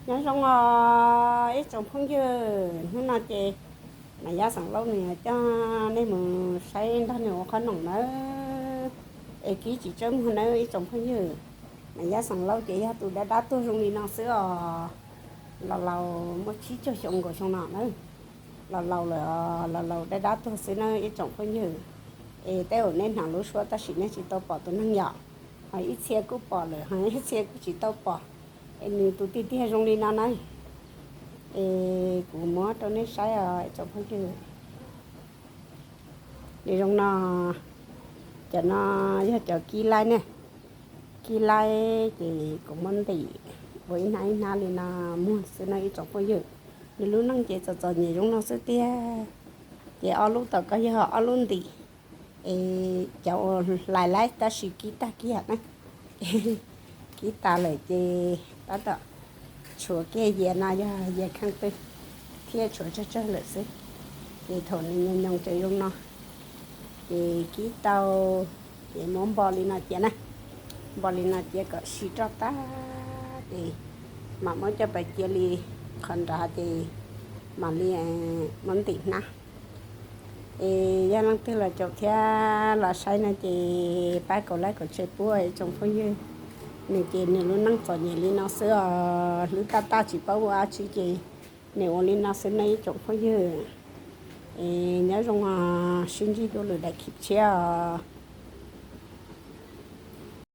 Nyob zoo os ib tsoom phooj ywg, hnub no ces Maiv Yaj Xeem Lauj nws coj nej mus saib nrog nws ua qhob noom nawb. Es kib tsis tsawg muag nawb ib tsoom phooj ywg. Maiv Yaj Xeem Lauj ces yog tus dab dab tuag zoo li no xwb os. Laus laus muaj tsib caug xyoo nkaus xyoo no nawb. Laus laus lawm, laus laus dab dab tuag xwb nawb ib tsoom phooj ywg. Es tej zaum nej hnov lub suab tab sis nej tsis tau pom tus neeg yom. Ho ib txhia kuj pom lawm, ho ib txhia kuj tsis tau pom. Es nws tus tiag tiag zoo li no na. Es kuv muab rau nej saib os ib tsoom phooj ywg. Nws zoo no, cov no yog cov kib laib ne. Kib laib ces kuv muab ntim ua ib hnab ib hnab li no muag xwb no ib tsoom phooj ywg. Nws lub neej ces txom txom nyem zoo no xwb tiag. Ces ob lub tom ko yog ob lub ntim, es cov uas hlais laib tab sis kib tag kiag na. Kib tas lawm ces tab tom tshuav kiag yias no yog yias kheej twg thiab tshuav tsawg tsawg lawm xwb. Ces thaum nws nyoos nyoos tseem zoo no, ces kib tau, ces muab npo li no cia na. Npo li no cia kom si roj tag ces mam muab coj pais cia li qhov nrad ces mam li muab ntim hnab. Es yog leej twg los caum thiab los saib no ces pab kaum like kaum share pub ib tsoom phooj ywg. Nws ces nws lub neej txom nyem li no xwb os, hlwb tag tag tsis paub ua dab tsi ces nws ua li no xwb no ib tsoom phooj ywg. Es nyob zoo os, sib ntsib dua lwm daim clip tshiab os.